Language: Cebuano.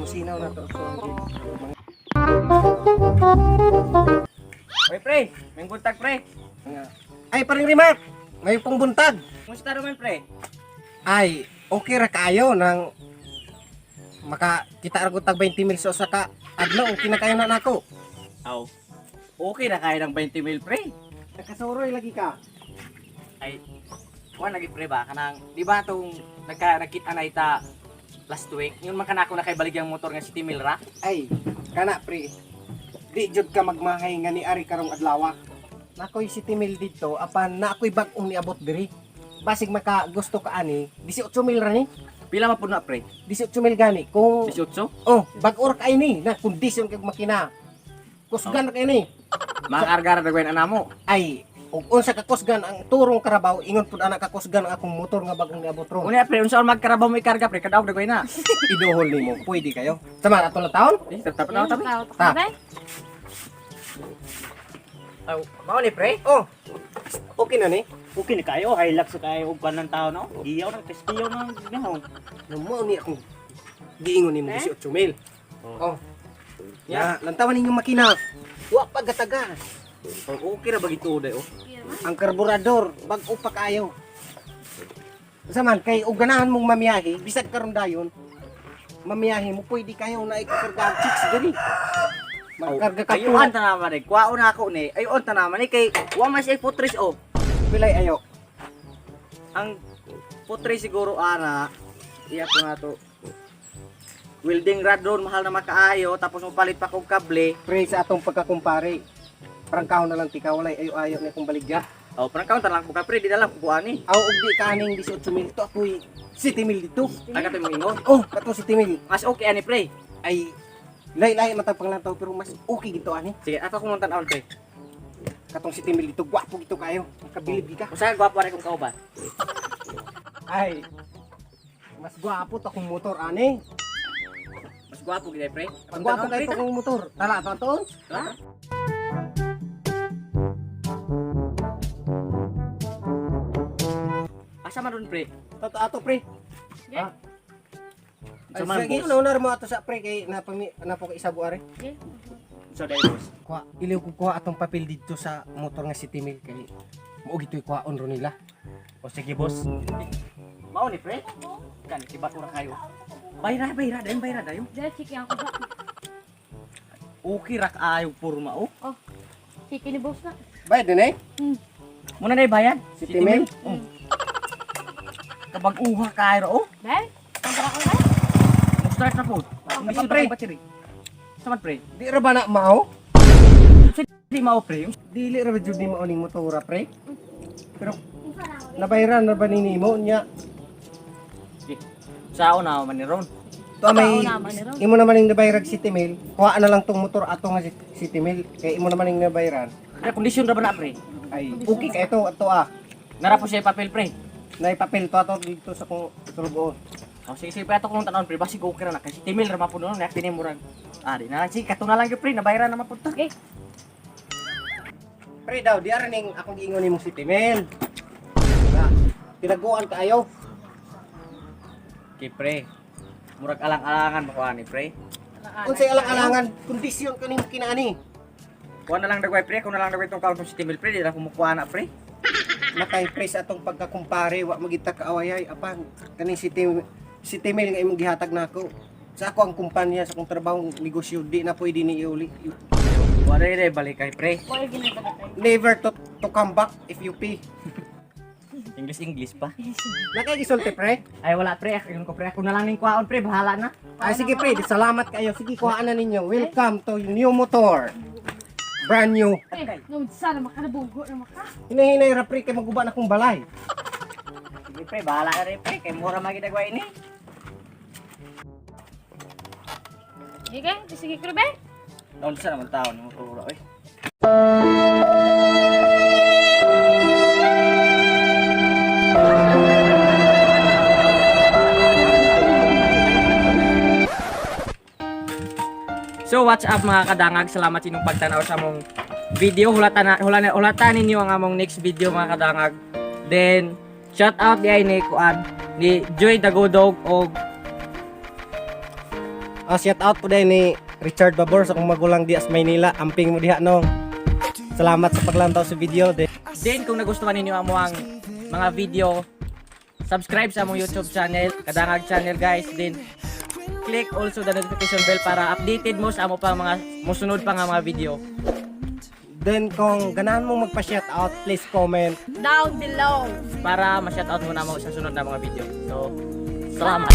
Musinaw na to. So, ang Oy pre, may buntag, pre. Ay, paring remark! May pong buntag. Kumusta naman, pre? Ay, okay ra kaayo nang maka kita ra tag 20 mil sa usa ka adlaw, okay na kayo na nako. Aw. Okay na kaya ng 20 mil, pre. Nakasuroy lagi ka. Ay, kuha lagi, pre, ba kanang di ba tong nagkita na ita last week? Yun man kanako na kay baligyang motor nga 7 mil ra. Ay, kana pre. Di jud ka magmahay nga ni ari karong adlaw. Nakoy 7 mil dito apan na ako'y bag-ong niabot diri. Basig maka gusto ka ani, 18 mil ra ni. Pila man pud na, pre? 18 mil gani kung 18? oh, bag-o ra kay ni na kondisyon kag makina. Kusgan ra kay ni. Makakarga ra dagwain anamo. Ay, ug unsa ka kusgan ang turong karabaw, ingon pud ana ka kusgan ang akong motor nga bagong niabot ron. Unya pre, unsa magkarabaw mo ikarga, pre? Kadaog dagwain na. Iduhol nimo, pwede kayo. Sama ato na taon? Eh, tatap na tabi. Ta. Aw, mao ni, pre. Oh. Okay na ni. Okay na kayo, Hilux sa kayo og kanang tao no. Giyaw nang pispiyaw nang gahon. No mo ni akong giingon nimo 18 mil. Oh. Ya, lantawan ninyong makina. Wa pa gataga. Okay ra ba gito day oh. Ang karburador, bag-o pa kayo. Sa man kay og ganahan mong mamiyahe, bisag karon dayon, mamiyahe mo pwede kayo na ikarga ang chicks diri. Magkarga ka Ayuhan ta naman eh. Kuwaon na ako ni. Ayuhan ta naman eh kay wa man siya putres oh. Pilay ayo. Ang putres siguro ana iya ko na to. Welding rod ron mahal na makaayo tapos mopalit pa kog kable. Pre sa atong pagkakumpare. Prangkahon na lang tika walay ayo-ayo ni akong baligya. Oh, parang counter lang ko ka pre, di na lang ko ani. Aw og di ka aning 18 mil to ako'y 7 mil dito. Ay kato imong ingon. Oh, kato 7 mil. Mas okay ani, pre. Ay lahi-lahi matag panglantaw pero mas okay gito ani. Sige, ato ko mong tan-awon, pre. Katong 7 mil dito gwapo gito kayo. Makabilib gi ka. Usa gwapo ra kong kauban. Ay. Mas gwapo to akong motor ani. Mas gwapo gid pre. Mas gwapo kay to akong motor. Tala pa to. Ha? Asa man ron, pre? Tato ato pre. Yeah. Ah. Ay, Sa man, sige, boss? una mo ato sa pre kay napami napo kay isago are. Sa day boss. Kuha, iliw ko kuha atong papel dito sa motor nga 7 mil kay mao gito'y kuhaon ro nila. O sige boss. Mao ni, pre. Kan kibat ora kayo. Bayra, bayra, dayon, bayra, dayon. Dahil chiki ako ba? Okay ra kaayo porma oh. Chiki ni boss na. Bayad din eh. Muna na bayad. 7 mil. Oh. Kabag-uha kayo ra oh. Dahil, kontra ko na. Mo start na po. Dapat, pre. Battery. Saman, pre. Di ra ba na mao? Di mao, pre. Dili ra ba jud ni mao ning motora pre? Pero nabayran ra ba ni nimo nya? Sao na man ni ron. To may Tao naman ni Ron. imo naman ning nabayrag 7 mil. Kuha na lang tong motor ato nga 7 mil kay imo naman ning nabayran. Pre, kondisyon ra ba na, pre? Ay okay kay ito ato ah. Nara po siya papel, pre. Naipapel to ato dito sa kong tulugoon. Oh, sige, sige, pre, ato kung tan-awon, pre. Basig okay ra na. Kasi timil ra mapuno na. Tinimurag. Ah, di na lang. Sige, kato na lang yun, pre. Nabayran na mapunta. Okay. Pre daw di ara ning akong giingon nimo 7 mil. Na, tinaguan kaayo. Okay, pre. Murag alang-alangan mo ani, pre. Unsay alang-alangan kondisyon kaning kinaani. Kuha na lang dagway, pre. Kuha na lang dagway itong kaon sa timil, pre. Di na kumukuha na, pre. Nakay pre sa atong pagkakumpare wa magita kaawayay apan kaning 7 mil nga imong gihatag nako. Sa ako ang kumpanya sa akong trabaho negosyo di na pwede ni iuli. Wala rin, balik kay, pre. Wala ginagawa tayo. Never to come back if you pay. English English pa. Nakagisulti pre. Ay wala, pre, ako yun ko, pre. Ako na lang ning kuhaon, pre, bahala na. Ay sige pre, di salamat kayo. Sige kuhaan na ninyo. Welcome to your new motor. Brand new. Eh, nung sana makanabugo na maka. Hinahinay ra pre kay maguba na akong balay. Sige, pre, bahala na rin, pre. Kay mura magidagway ini. Sige, sige ko be. Doon sa naman tao ni motor oy. So what's up, mga kadangag? Salamat sa inyong pagtanaw sa among video. Hulata na hula na hulata ninyo ang among next video, mga kadangag. Then shout out di ay ni kuan ni Joy Dagodog og Ah, shout out po din ni Richard Babor sa akong magulang diha sa Maynila. Amping mo diha nong. Salamat sa paglantaw sa video. De. Then kung nagustuhan ninyo ang among mga video, subscribe sa among YouTube channel, Kadangag Channel, guys. Then click also the notification bell para updated mo sa amo pang mga musunod pa nga mga video. Then kung ganahan mong magpa-shout out, please comment. Down below. Para ma-shoutout mo na mo sa sunod na mga video. So, salamat.